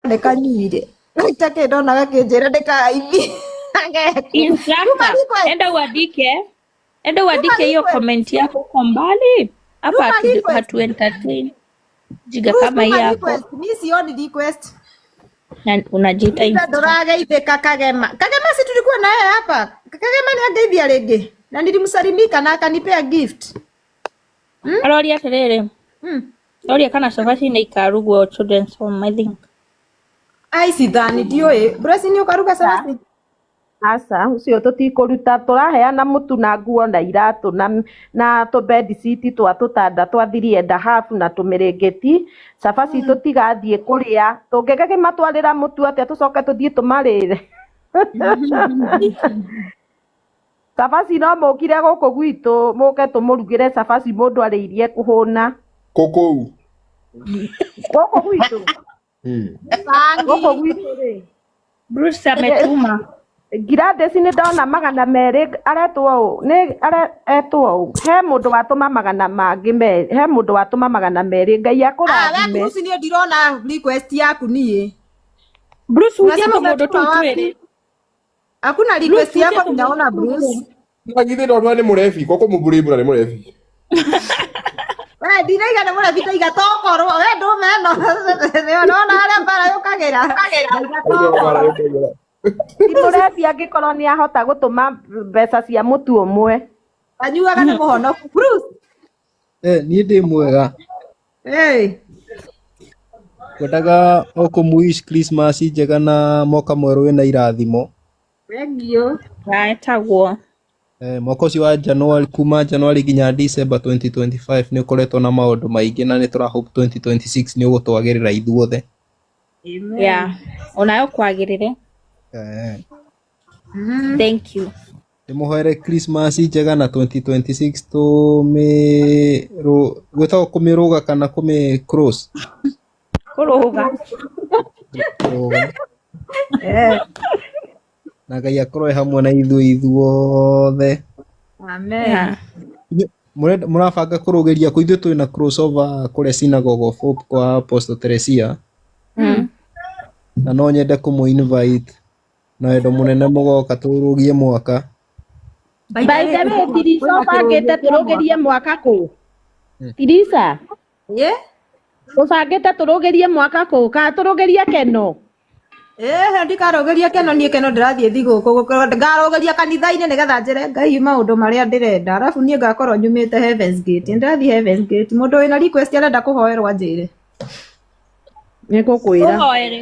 Nĩ kanyuire. Itakĩ ndona gakĩnjĩra ndĩkaithi. Tuma Instructor, request. enda Tuma uandike hiyo request. comment yako kwa mbali hapa. Tuma request. Hatu entertain jiga Bruce, kama hii tuma yako request. Mi sioni request. Na unajiita Ita instructor. ndũrageithĩka Kagema. Kagema si tulikuwa naye hapa. Kagema ni angeithia rĩngĩ. Na nilimsalimika na akanipea gift. Aroria atiriri, aroria kana cabaci nĩ ikarugwo children's home, I think. Ai, sidhani, ndiũĩ. Bruce, nĩ ũkaruga cabaci? Aca, ũcio tũtikũruta, tũraheana mũtu na nguo na iratũ na tũ bedsheet twa tũtanda twa 3.5 na tũmĩrĩngĩti. Cabaci tũtigathiĩ kũrĩa, tũngĩgĩmatwarĩra mũtu atĩa tũcoke tũthiĩ tũmarĩre? Cabaci no mũkire gũkũ gwitũ, mũke tũmũrugĩre cabaci mũndũ arĩirie kũhũna. Kũkũu. Gũkũ gwitũ. Bangi. Gũkũ gwitũ rĩ. Bruce ametuma. Gladys, nĩ ndona 200 aretwo ũ, nĩ aretwo ũ, he mũndũ watũma magana mangĩ merĩ, he mũndũ watũma 200. Ngai Ah, we akũrathime. Bruce, niĩ ndirona request yaku niĩ. Bruce, hutia Unasema tũmũndũ tũu umetuma wapi? twĩrĩ. Hakuna Bruce, request hutia yako tũmũndũ ninaona, tũu Bruce. twĩrĩ. Na githĩ ndona nĩ mũrebi, koko mũburibura nĩ mũrebi. We ndiraiga nĩ mũrebi, ndaiga tokorwo we ndũme ĩno nĩona harĩa mbara yũkagĩra, ndaiga tokorwo. Ti mũrebi angĩkorwo nĩ ahota gũtũma mbeca cia mũtu ũmwe. Anyuaga nĩ mũhonoku Bruce. Eh, niĩ ndĩ mwega. Hey. Ngwendaga o kũmũ-wish Christmas njega na mwaka mwerũ wĩna irathimo. Thank you. Etagwo. Eh, mwaka ũcio wa January, kuma January nginya December 2025 nĩ ũkoretwo na maũndũ maingĩ na nĩ tũra hope 2026 nĩ ũgũtwagĩrĩra ithuothe. Amen. Yeah, onayo kwagĩrĩre. Eh, Thank you. Ndĩmũhoere Christmas njega na 2026 tũmĩ gwĩtagwo kũmĩrũga kana kũmĩ cross? Kũrũga. Kũrũga. Eh. Na Ngai akorwo e hamwe na ithuĩ ithuothe. Amen. Yeah. Mũrabanga kũrũgĩria kũ? Ithuĩ twĩna crossover kũrĩa Synagogue of Hope kwa Apostle Teresia na no nyende kũmũ invite na wendo mũnene mũgoka tũrũgie mwaka. By the way, Tirisa, ũbangĩte tũrũgĩrie mwaka kũ? Tirisa, ũbangĩte tũrũgĩrie mwaka kũ? Kana tũrũgĩrie Keno? Ĩĩ, ndikarũgĩria Keno niĩ. Keno ndĩrathiĩ thigũkũ, ngarũgĩria kanitha-inĩ nĩgetha njĩre Ngai maũndũ marĩa ndĩrenda, arabu niĩ ngakorwo nyumĩte Heavens Gate. Ndĩrathiĩ Heavens Gate. Mũndũ wĩna request arenda kũhoerwo anjĩre. Nĩ ngũkwĩra. Ũhoere.